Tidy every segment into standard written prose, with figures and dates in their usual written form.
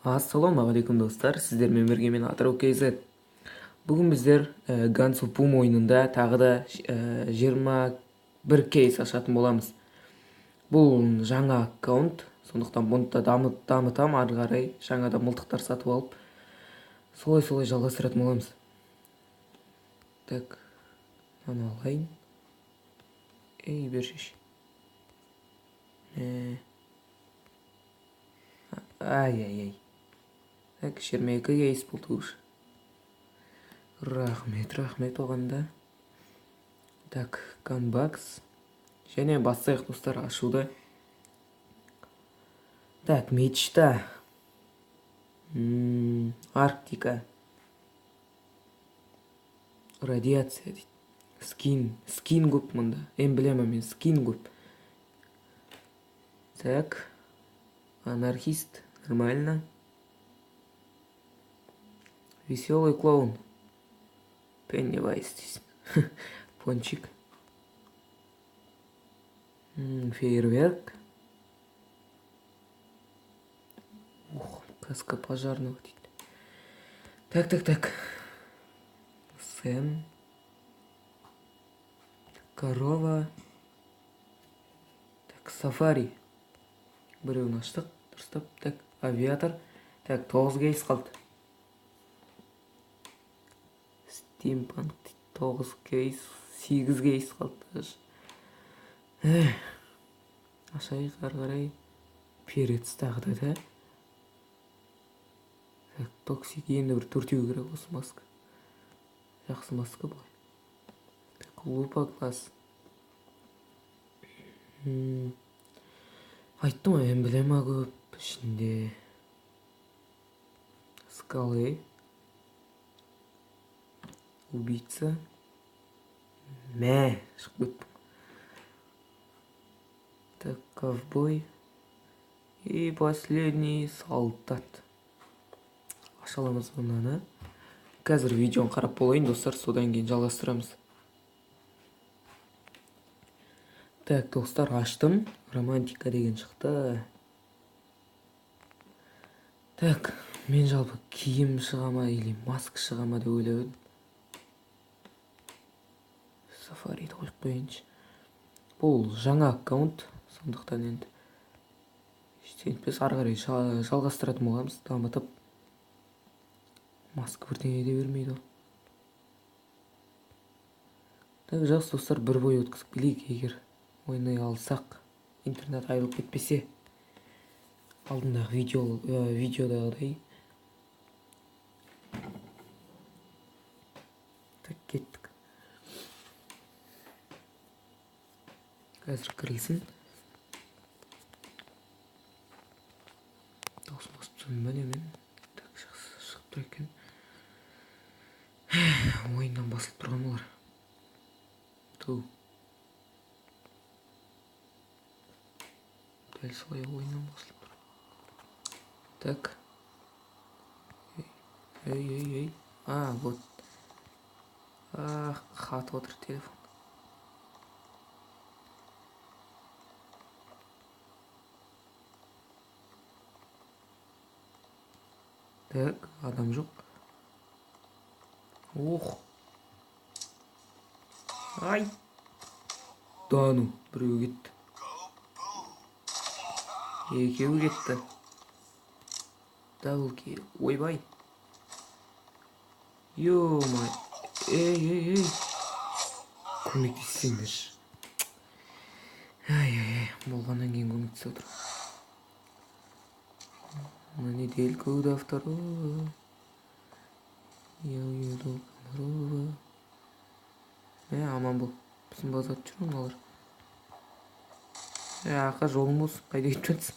Ассалаумағалейкум достар, сіздермен бірге мен Атырау KZ. Бүгін біздер Guns of Boom ойынында тағы да 21 кейс ашатын боламыз. Бұл жаңа аккаунт, сондықтан бұны да дамытам, ары қарай жаңадан мылтықтар сатып алып, солай-солай жалғастыратын боламыз. Так, мынаны алайын. Ей, берші. Ай-ай-ай. Так, 22 кейс болды уже. Рахмет, рахмет оған да. Так, ганбакс. Және бастайық достар ашуды. Так, мечта. Арктика. Радиация дейді. Скин, скин көп мұнда. Эмблема мен скин көп. Так, анархист, нормально. Веселый клоун. Пеннивайз дейсің. Пончик. Фейерверк. Ух, каска пожарного дейді. Так, так, так. Сэм. Корова. Так, сафари. Біреуін аштық, дұрыстап. Так, авиатор. Так, 9 кейс қалды. Стимпанк дейді. 9 кейс, 8 кейс қалды. Ашайық ары қарай. Перец тағы да, да. Так, токсик енді бір төртеу керек осы маска. Жақсы маска бұл. Так, лупа глаз. Айттым ғой, эмблема көп ішінде. Скалы. Убийца. Мә, шығып кеттім. Так, ковбой. И последний солдат. Аша аламыз мынаны. Қазір видеоны қарап болайын, достар, содан кейін жалғастырамыз. Так, достар, аштым. Романтика деген шықты. Так, мен жалпы киім шыға ма или маска шыға ма деп ойлап едім. Сафариді қойып қояйыншы. Бұл жаңа аккаунт, сондықтан енді ештеңе етпес, ары қарай жалғастыратын боламыз, дамытып. Маска бірдеңе де бермейді ғой. Так, жақсы достар, бір бой өткізіп келейік, егер ойнай алсақ, интернет айырылып кетпесе. Алдындағы видеодағыдай. Так, кеттік. Қазір кірілсін. Дауысын басып тастадым ба не мен? Так, жақсы, шығып тұр екен. Ойыннан басылып тұрған болар. Ту. Дәл солай ойыннан басылып тұр. Так. Ей, ей, ей. А, вот. Ах, қатып отыр телефон. Так, адам жоқ. Ох. Ай. Да ну, біреу кетті. Екеуі кетті. Даблки, ойбай. Ё-май. Ей, ей, ей. Көмектессеңдерші. Ай, ай, ай, болғаннан кейін көмектесе отыр. На недельку до второго я уеду в Комарова. Аман бол. Біздің базар жүр ғой мыналар. Ақа, жолың болсын. Қайда кетіп жатсың?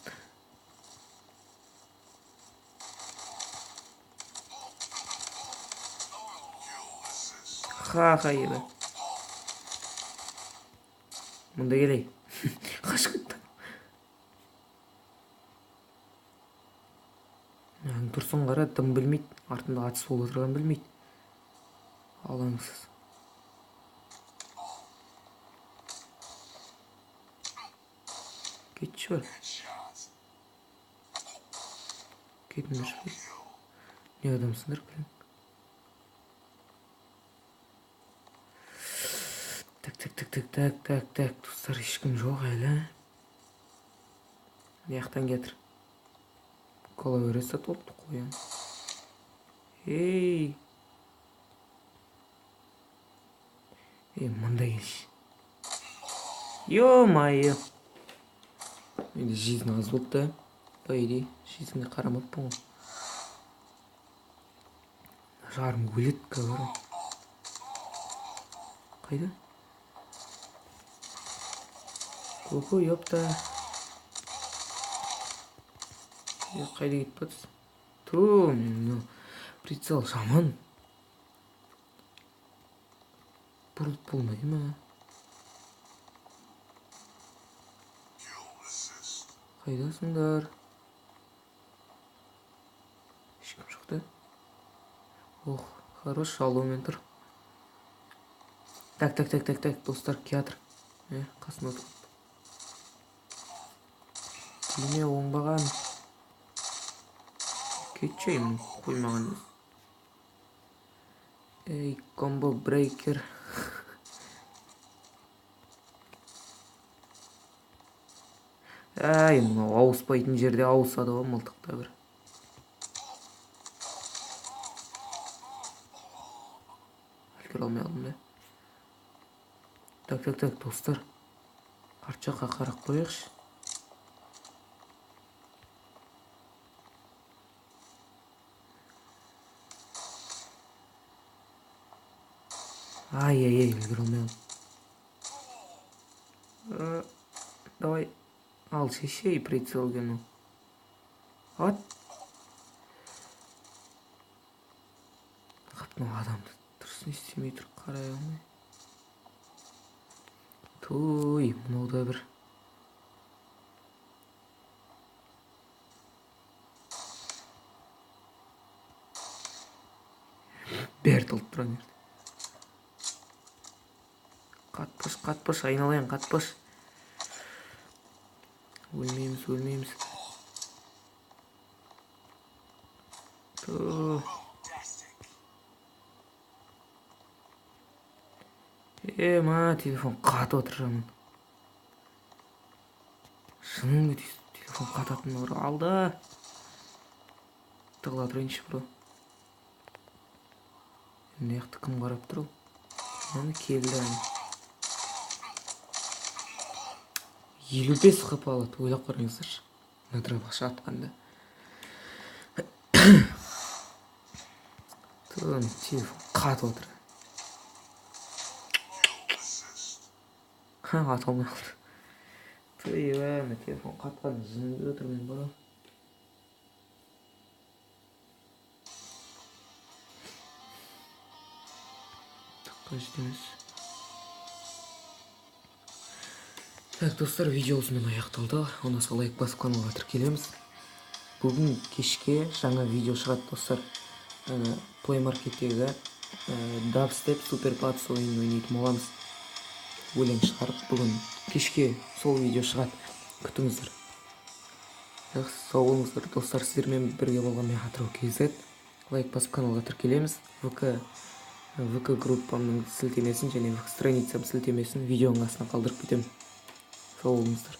Ха-ха, ебі. Мұнда келей. Қашып кетті. Аң тұрсын қара, дым білмейді. Артында атыс болып отырғанын білмейді. Алаңсыз. Кетші бар. Кетіңдерші. Не адамсыңдар, блин. Так, так, так, так, так, так, так. Достар, ешкім жоқ әлі. Мына жақтан кетір. Кола сатып алыпты қоян. Ей. Ей, мында келші. Ё-моё. Менде жизнь аз болды да. По идее, жизньге қарамаппын ғой. Жарым өледі қазір. Қайда? Коко, ёпта. Қайда кетіп батырсың? Ту, мынау прицел жаман. Бұрылып болмай ма? Қайдасыңдар? Ешкім жоқ та? Ох, хорош, шалумен тұр. Так, так, так, так, так, достар, келатыр. Қасында отыр. Неме оңбаған. Кетші, қоймаған. Ей, комбо брейкер. Әй, мынау ауыспайтын жерде ауысады ғой мылтықта бір. Үлгере алмай қалдым да. Так, так, так, достар. Арт жаққа қарап қояйықшы. Ай-яй-яй, үлгере алмай қалдым. Давай. Ал, шешей прицел гену. Ат. Қап, мынау адамды дұрыс не істемей тұр, қарай алмай. Туй, мынау да бір. Бәрі толып тұр ана жерде. Қатпаш, қатпаш, айналайын, қатпаш. Өлмейміз, өлмейміз. Ту. Ма, телефон қатып отыр жаман. Шынымен телефон қататын бар. Алда. Тығыла тұрайыншы, бро. Мына жақты кім қарап тұр ол? Аны келді әне. 55 хп алады, ойлап қараңыздаршы. Мына дробаш атқанда. Тым, телефон қатып отыр. Ха, ата алмай қалды. Тый, мына телефон қатқан жынды отыр мен, бро. Тыққа жетеміз. Так, достар, видео осымен аяқталды. Онан соң лайк басып каналға тіркелеміз. Бүгін кешке жаңа видео шығады, достар. Play Market'тегі Dubstep Super Pads ойынын ойнайтын боламыз. Өлең шығарып, бүгін кешке сол видео шығады. Күтіңіздер. Жақсы, сау болыңыздар, достар. Сіздермен бірге болған мен Атырау KZ. Лайк басып каналға тіркелеміз. ВК группамның сілтемесін және ВК страницам сілтемесін видеоның астына қалдырып кетемін. Сау болыңыздар.